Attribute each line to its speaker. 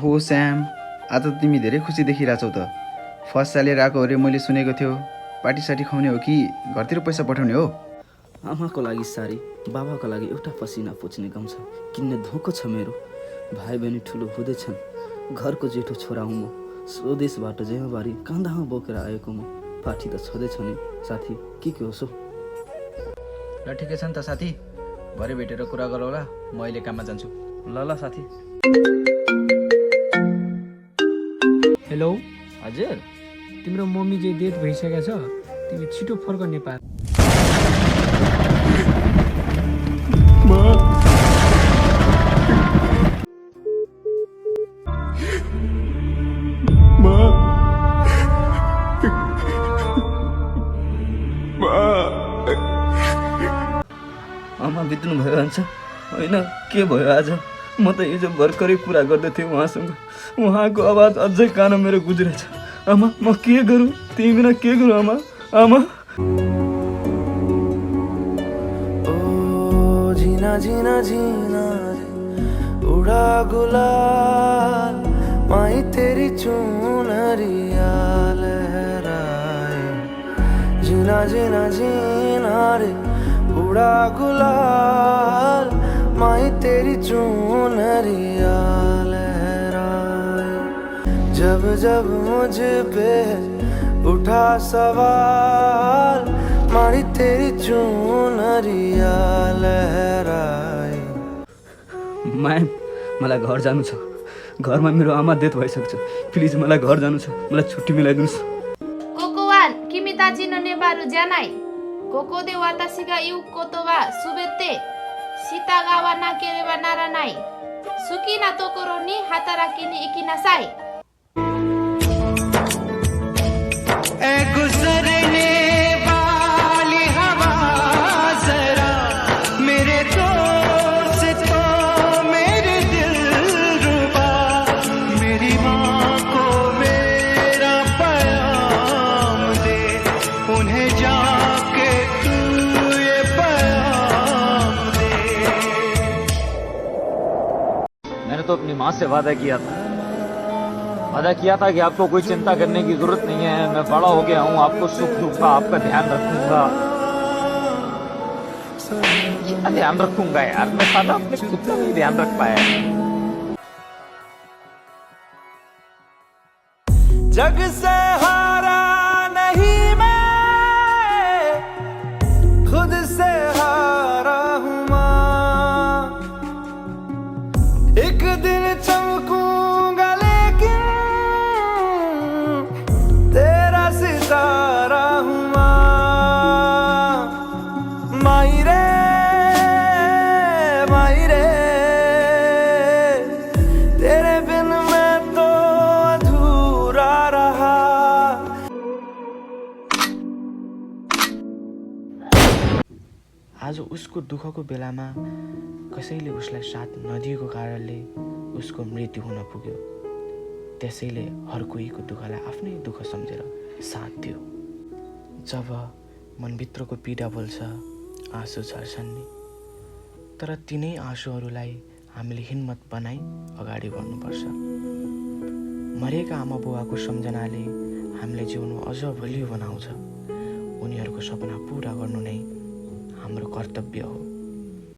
Speaker 1: ओहो श्याम, आज त तिमी धेरै खुसी देखिरहेछौ त। फर्स्ट स्यालेरी आएको अरे मैले सुनेको थियो। पार्टी साटी खुवाउने हो कि घरतिर पैसा पठाउने हो?
Speaker 2: आमाको लागि सारी, बाबाको लागि एउटा पसिना पुछ्ने काम छ। किन्ने धोको छ मेरो। भाइ बहिनी ठुलो हुँदैछन्। घरको जेठो छोरा हुँ म। स्वदेशबाट जिम्मेवारी काँधामा बोकेर आएको म। पार्टी त छँदैछ नि साथी, के होस्?
Speaker 1: ल ठिकै छ नि त साथी, भरे भेटेर कुरा गरौँला। म अहिले काममा जान्छु।
Speaker 2: ल साथी।
Speaker 3: हेलो
Speaker 2: हजुर,
Speaker 3: तिम्रो मम्मी चाहिँ डेथ भइसकेको छ, तिमी छिटो फर्क नेपाल।
Speaker 2: आमा बित्नु भयो भन्छ होइन, के भयो आज? म त हिजो भर्खरै कुरा गर्दै थिएँ उहाँसँग। उहाँको आवाज अझै कानमा मेरो गुज्रेछ। आमा म के गरौँ? तिमी बिना के गरौँ आमा? आमा ओ झिना झिना झिना उड़ा गुलाल माई तेरी चुनरिया लहराए। झिना झिना झिना रे उड़ा गुलाल माई तेरी चुनरिया लहराए। जब जब मुझ पे उठा सवाल माई तेरी चुनरिया लहराए। म्याम, मलाई घर जानु छ। घरमा मेरो आमा डेथ भइसक्छ। प्लिज मलाई घर जानु छ। मलाई छुट्टी मिलाइदिनुहोस्।
Speaker 4: कोकोवान किमी ताचिनो नेबारु जानाई कोको दे वातासी ga iu koto wa subete shitaga wa nakereba naranai suki na tokoro ni hataraki ni ikinasai।
Speaker 5: ए गुजरने वाली हवा जरा मेरे दोस्त तो मेरे दिल रुबा, मेरी माँ को मेरा पैगाम दे, उन्हें जाके तू ये पैगाम दे।
Speaker 6: मैंने तो अपनी माँ से वादा किया था कि आपको कोई चिंता करने की जरूरत नहीं है। मैं बड़ा हो गया हूँ, आपको सुख दूंगा, आपका ध्यान रखूंगा। क्या ध्यान रखूंगा यार, मैं साला अपने खुद का नहीं ध्यान रख पाया।
Speaker 5: जग से हारा नहीं मैं, खुद से हारा हूँ माँ। एक दिन चमकूंगा लेकिन तेरा सितारा हूँ माँ। माई रे तेरे बिन मैं तो अधूरा रहा।
Speaker 7: आज उसको दुःखको बेलामा कसैले उसलाई साथ नदिएको कारणले उसको मृत्यु हुन पुग्यो। त्यसैले हर कोहीको दुःखलाई आफ्नै दुःख सम्झेर साथ दियो। जब मनभित्रको पीडा बोल्छ, आँसु झर्छन् नि, तर तिनै आँसुहरूलाई हामीले हिम्मत बनाई अगाडि बढ्नुपर्छ। मरेका आमा बुवाको सम्झनाले हामीले जिउनु अझ बलियो बनाउँछ। उनीहरूको सपना पुरा गर्नु नै हाम्रो कर्तव्य हो।